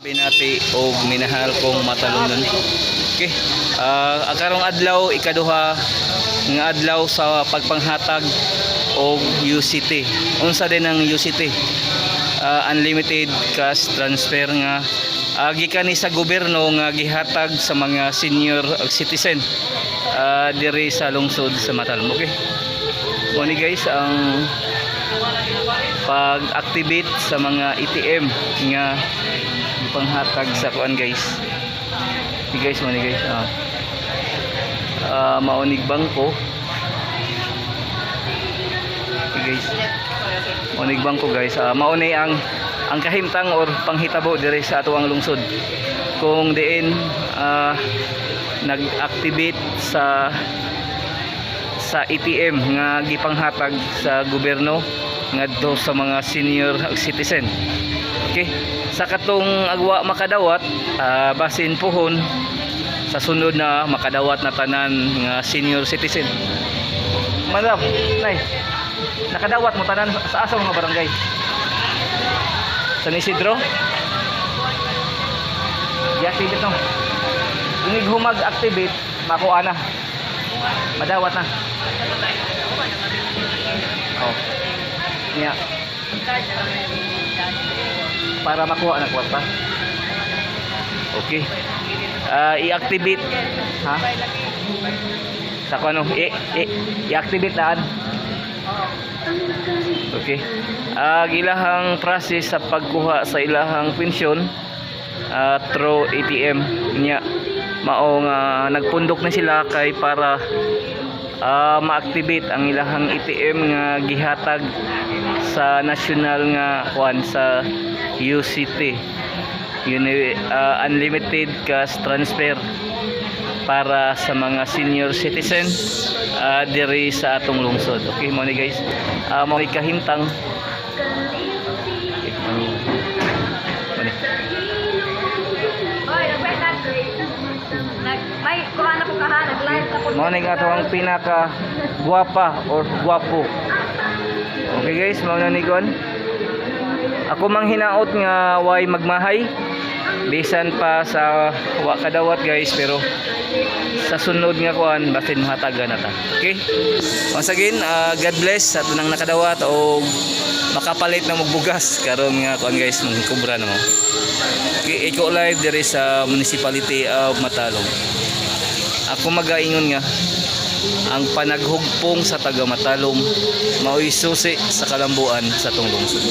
Pinati og minahal kong Matalomnon. Okay. Ang karong adlaw, ikaduha nga adlaw sa pagpanghatag og UCT. Unsa din ang UCT? Unlimited cash transfer nga gikan ni sa gobyerno nga gihatag sa mga senior citizen diri sa lungsod sa Matalom. Okay. Mo ni, guys, ang pag-activate sa mga ATM nga gipanghatag sa kuan, guys. Ni guys, mo ni, guys. Mao nig bangko. Okay, guys. Mao nig bangko, guys. Mao ni ang kahimtang or panghitabo diri sa atoang lungsod. Kung diin nag-activate sa ATM nga gipanghatag sa gobyerno ngadto sa mga senior citizen. Okay. Sa katong agwa makadawat, basin puhon sa sunod na makadawat na tanan nga senior citizen. Madam, nay. Nakadawat mo tanan sa asa mga barangay? San Isidro? Gi-activate, no? Inig humag activate, makuha na. Madawat na. Oh. Nya. Para makuha na kwarta. Okay. I-activate, ha? Sa kuno, i-activate daan. Okay. Ilahang process sa pagkuha sa ilahang pensyon through ATM niya, mao nga nagpundok na sila kay para ma-activate ang ilahang ATM nga gihatag sa national nga kuan sa UCT. Yun, unlimited cash transfer para sa mga senior citizen diri sa atong lungsod. Okay, mo ni, guys. Mo ni kahimtang. Okay, mo ni. Mo ni. Oy, nag nag may kuha na ko kaha, nag-live na ko. Mo ni ato ang pinaka guwapa or guwapo. Okay, guys, mao na ni kon. Ako mang hinaot nga way magmahay bisan pa sa wa kadawat, guys, pero sa sunod nga kuan basin mahatagan na ta. Okay? Once again, God bless sa tanang nakadawat o makapalit na magbugas karon nga kuan, guys, mangkubra na mo. Okay, Iko Live diri sa Municipality of Matalom. Ako magaingon nga ang panaghugpong sa taga Matalom mao'y susi sa kalambuan sa atong lungsod.